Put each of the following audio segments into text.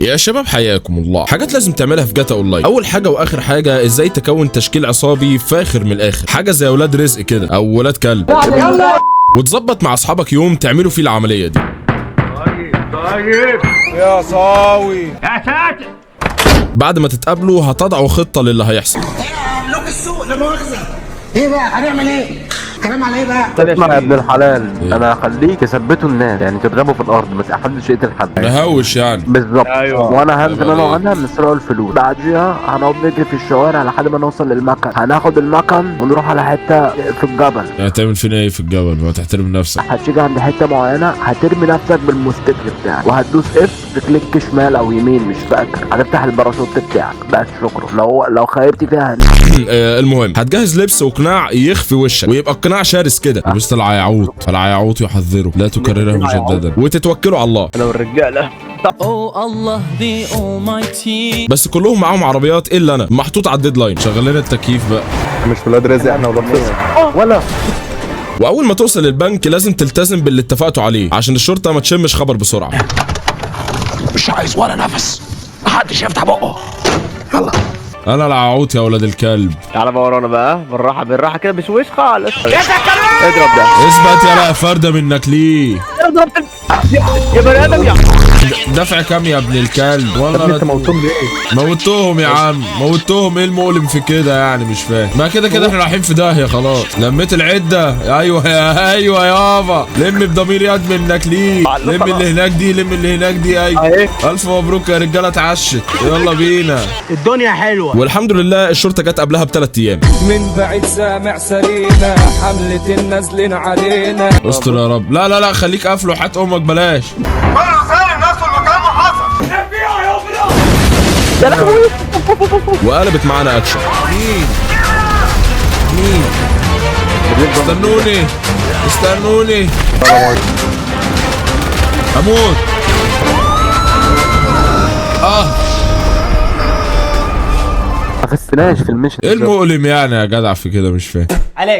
يا شباب حياكم الله. حاجات لازم تعملها في جاتا اونلاين. اول حاجة واخر حاجة، ازاي تكون تشكيل عصابي فاخر من الاخر، حاجة زي اولاد رزق كده او ولاد كلب، وتظبط مع اصحابك يوم تعملوا فيه العملية دي. طيب يا صاوي يا ساتر. بعد ما تتقابلوا هتضعوا خطه للي هيحصل. مملوك السوق لا مؤاخذة. ايه بقى هنعمل ايه؟ كلام على ايه بقى؟ اسمع يا ابن الحلال، انا هخليك تثبتوا الناس، يعني تضربوا في الارض، ما حدش يقتل حد. نهوش يعني بالظبط. أيوة. وانا هنزل انا وعنها نسرقوا الفلوس، بعديها هنقعد نجري في الشوارع لحد ما نوصل للمكن، هناخد المكن ونروح على حتة في الجبل. يعني هتعمل فينا ايه في الجبل؟ ما تحترم نفسك. هتيجي عند حتة معينة هترمي نفسك بالموتوسيكل بتاعك وهتدوس F click شمال او يمين مش فاكر، هتفتح الباراشوت بتاعك بس. شكرا. لو خيبتي فيها المهم هتجهز لبس وقناع يخفي وشك، ويبقى القناع شرس كده. لبست العيعوط، العيعوط يحذره لا تكرره مجددا، وتتوكلوا على الله. انا والرجاله. Oh Allah the Almighty. بس كلهم معاهم عربيات الا انا، محطوط على ال deadline. شغل لنا التكييف بقى. مش ولاد رزق احنا ولاد رزق. ولا واول ما توصل البنك لازم تلتزم باللي اتفقتوا عليه عشان الشرطة ما تشمش خبر بسرعة. مش عايز ولا نفس، محدش يفتح بقه. يلا انا الععوط يا ولاد الكلب. تعالى بقى ورانا بقى، بالراحة بالراحة كده بشويش خالص. اضرب ده. اثبت يا لا فرده منك ليه؟ اضرب يا بني ادم يا دفع كام يا ابن الكلب؟ والله انت موتهم ليه؟ موتوهم يا عم، موتوهم. ايه المؤلم في كده يعني؟ مش فاهم. ما كده كده احنا رايحين في داهية خلاص. لميت العدة. ايوه يا ايوه يابا، لم بضمير يد منك ليه؟ لم اللي هناك دي، لم اللي هناك دي. ايوه الف مبروك يا رجاله، اتعشت. يلا بينا، الدنيا حلوة. والحمد لله الشرطة جت قبلها ب3 ايام. من بعيد سامع سرينا حملة النازلين علينا. استر يا رب. لا لا لا خليك قافله حات امك بلاش. وقلبت معانا اكشن. مين مين؟ استنوني استنوني، هموت. ما خسناش في ال mission. ايه المؤلم يعني يا جدع في كده؟ مش فاهم.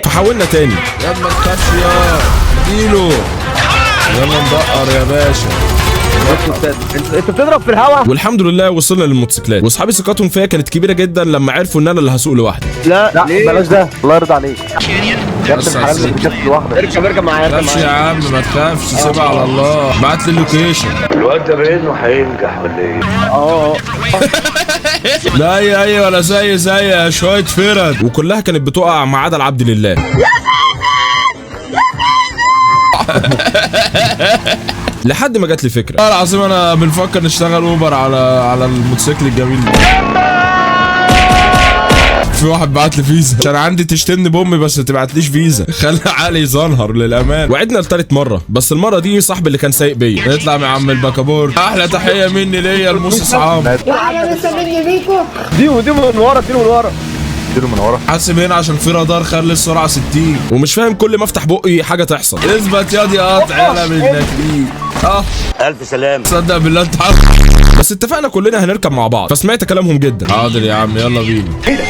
فحاولنا تاني. يا ما تخافش يا اديله. يلا ندقر يا باشا. انت بتضرب في الهوا. والحمد لله وصلنا للموتوسيكلات، واصحابي ثقتهم فيا كانت كبيرة جدا لما عرفوا ان انا اللي هسوق لوحدي. لا لا بلاش ده، الله يرضى عليك يا ابن الحلال، ما تركبش لوحدك. اركب اركب معايا، اركب ما تخافش يا معايا. عم، ما تخافش، سيبها على الله. بعت لي ال location. الواد ده باينة هينجح ولا ايه؟ اه لا اي اي ولا زي زي شوية فرد، وكلها كانت بتقع ما عدا العبد لله. لحد ما جات لي فكرة. والله العظيم انا بنفكر نشتغل اوبر على الموتوسيكل الجميل ده. في واحد بعت لي فيزا عشان عندي تشتمني بامي، بس ما تبعتليش فيزا. خلى عقلي يزنهر للامان. وعدنا لثالث مرة، بس المرة دي صاحبي اللي كان سايق بيا. اطلع يا عم البكابور. احلى تحية مني ليا لموسى صعاب. دي من ورا، دي من ورا، اديله من ورا. حاسب هنا عشان في رادار، خلي السرعة 60. ومش فاهم كل ما افتح بقي حاجة تحصل. اثبت يا دي قطع يلا منك ليه. الف سلام. تصدق بالله انت عارف. بس اتفقنا كلنا هنركب مع بعض، فسمعت كلامهم جدا. حاضر يا عم يلا بينا. ايه ده؟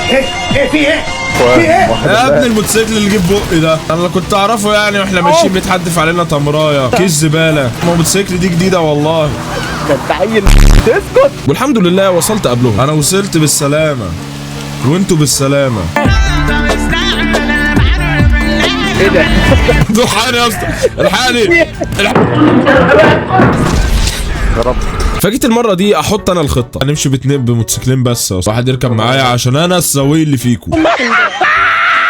ايه في ايه؟ في ايه؟ يا ابن الموتوسيكل اللي جه بقي ده انا كنت اعرفه يعني، واحنا ماشيين بيتحدف علينا تمرايه كيس زبالة. ما الموتوسيكل دي جديدة والله. ده انت عيل تسكت. والحمد لله وصلت قبلهم. انا وصلت بالسلامة وانتوا بالسلامة. ايه ده؟ الحقني يا اسطى، الحقني. فجيت المرة دي احط انا الخطة. هنمشي باتنين بموتوسيكلين بس، واحد يركب معايا عشان انا السوي اللي فيكم.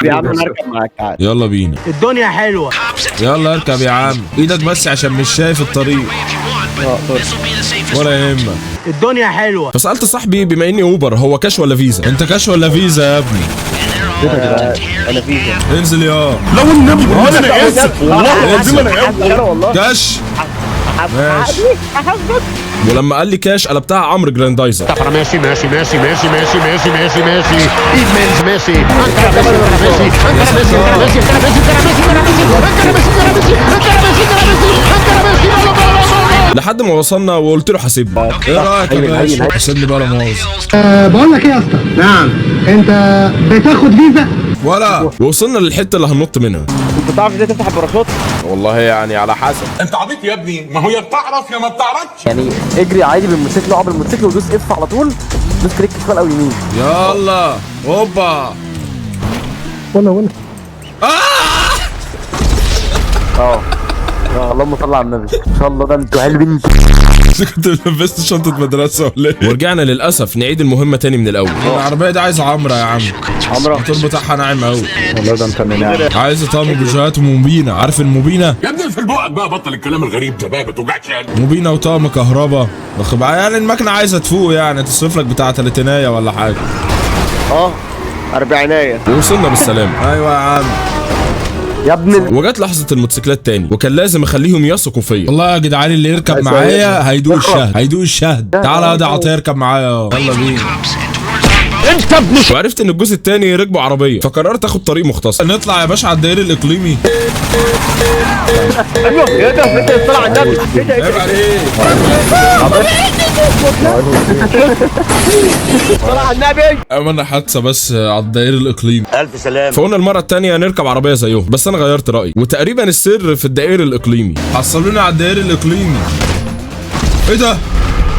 يا عم انا اركب معاك تعالى. يلا بينا، الدنيا حلوة. يلا اركب يا عم. ايدك بس عشان مش شايف الطريق. ولا يهمك، الدنيا حلوة. فسالت صاحبي بما اني اوبر، هو كاش ولا فيزا؟ انت كاش ولا فيزا يا ابني؟ انا فيزا. انزل يا لا والنبي والله انا اسف، والله العظيم انا اسف. والله كاش. ماشي. ولما قال لي كاش قلبتها عمرو جراندايزر. ماشي ماشي ماشي ماشي ماشي ماشي ماشي ماشي ايدمنز ماشي انكر ماشي ماشي انكر ماشي ماشي انكر ماشي انكر ماشي انكر ماشي انكر ماشي انكر ماشي انكر ماشي انكر ماشي انكر ماشي. لحد ما وصلنا وقلت له حاسبني. ايه رايك يا باشا؟ حاسبني بقى لا مؤاخذة. بقول لك ايه يا اسطى؟ نعم. انت بتاخد فيزا؟ ولا وصلنا للحتة اللي هننط منها. انت تعرف ازاي تفتح الباراشوت؟ والله يعني على حسب. انت عبيط يا ابني، ما هو يا بتعرف يا ما بتعرفش. يعني اجري عادي بالموتوسيكل، اقعد بالموتوسيكل ودوس F على طول، دوس click شمال او يمين. يلا هوبا. ولا اه اللهم صل على النبي. ان شاء الله ده انتوا عيال بنت. كنت لبست شنطة مدرسة ولا ايه؟ ورجعنا للأسف نعيد المهمة تاني من الأول. العربية دي عايزة عمرة يا عم. عمرة. الموتور بتاعها ناعم أوي. والله ده انت من عايزة طقم بوجهات ومبينة، عارف المبينة؟ يا ابني في بقك بقى، بطل الكلام الغريب ده بقى، ما توجعش يعني. مبينة وطقم كهرباء، واخد بالك؟ يعني المكنة عايزة تفوق، يعني تصرف لك بتاع تلاتيناية ولا حاجة. اربعينايه. ووصلنا بالسلامة. أيوة يا عم. يا ابن وجت لحظة الموتوسيكلات تاني، وكان لازم اخليهم يثقوا فيا. والله يا جدعان اللي يركب معايا هيدوق الشهد، هيدوق الشهد. تعالى يا عطية اركب معايا، يلا بينا. انت ابن وعرفت ان الجزء التاني ركبوا عربية، فقررت اخد طريق مختصر. نطلع يا باشا على الدائري الاقليمي. ايوه ايه ده؟ انت طلع على النبي. ايه ده؟ عيب عليك. طلع على النبي. عملنا حادثة بس على الدائري الاقليمي. الف سلام. فقلنا المرة التانية نركب عربية زيهم، بس انا غيرت رأيي، وتقريبا السر في الدائري الاقليمي. حصلونا على الدائري الاقليمي. ايه ده؟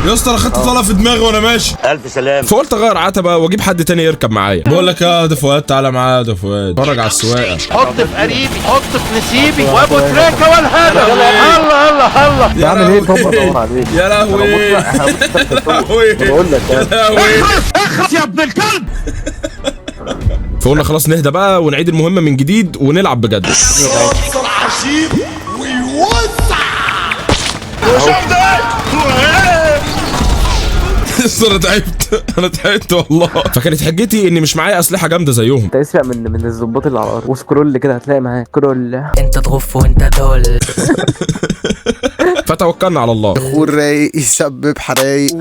يا اسطى انا خدت طلقه في دماغي وانا ماشي. الف سلام. فقلت اغير عتبة واجيب حد تاني يركب معايا. بقول لك يا ده فؤاد، تعالى معايا يا ده فؤاد، اتفرج على السواقة. حط في قريبي، حط في نسيبي، وابو تريكه والهدف. الله الله الله. يا بعمل ايه؟ طب لهوي. بدور عليك. يا لهوي يا لهوي بقول لك يا لهوي. اخرس يا ابن الكلب. فقلنا خلاص نهدى بقى ونعيد المهمة من جديد ونلعب بجد. انا تعبت، انا تعبت والله. فكانت حجتي اني مش معايا اسلحة جامدة زيهم. انت اسرق من الظباط اللي على الارض و scroll كده هتلاقي معاك scroll. انت تغف وانت دول. فتوكلنا على الله. دخول رايق يسبب حرايق،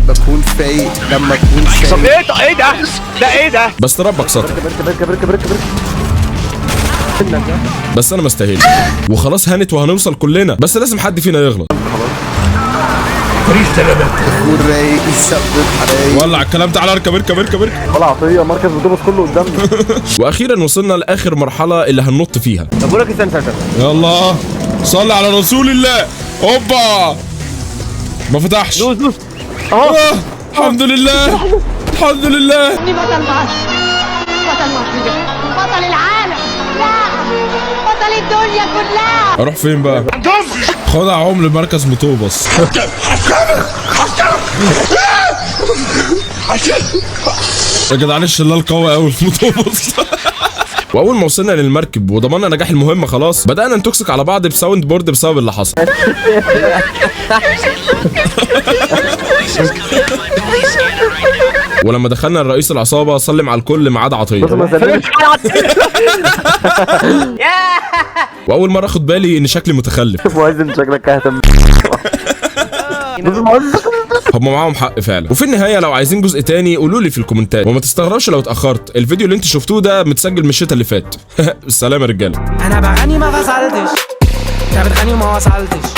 بكون فايق لما اكون طب سايق. ايه ده؟ ايه ده؟ ده ايه ده؟ بس ربك ستر. اركب اركب اركب اركب. بس انا ما استاهلش، وخلاص هانت وهنوصل كلنا، بس لازم حد فينا يغلط. دخول رايق يسبب حرايق. ولع الكلام، تعالى اركب اركب اركب اركب. ولا عطية مركز بتبص كله قدامنا. واخيرا وصلنا لاخر مرحلة اللي هننط فيها. طب بقول لك استنى استنى. يلا صلي على رسول الله. اوبا ما فتحش. دوس دوس. اهو الحمد لله الحمد لله. بطل مصر، بطل مصر، بطل العالم، لا بطل الدنيا كلها. اروح فين بقى؟ خدها عمل مركز مطوبس. يا جدعان الشلال قوي قوي في مطوبس. واول ما وصلنا للمركب وضمننا نجاح المهمة خلاص، بدانا نتوكسك على بعض ب sound board بسبب اللي حصل. ولما دخلنا لرئيس العصابة سلم على الكل ما عدا عطية. واول مرة اخد بالي ان شكلي متخلف. موازن شكلك اهتم. هم معاهم حق فعلا. وفي النهاية لو عايزين جزء تاني قولوا لي في الكومنتات، وما تستغربش لو اتاخرت، الفيديو اللي انتوا شفتوه ده متسجل من الشتا اللي فات. السلام يا رجاله. انا بغني ما فصلتش، انت بتغني وما وصلتش.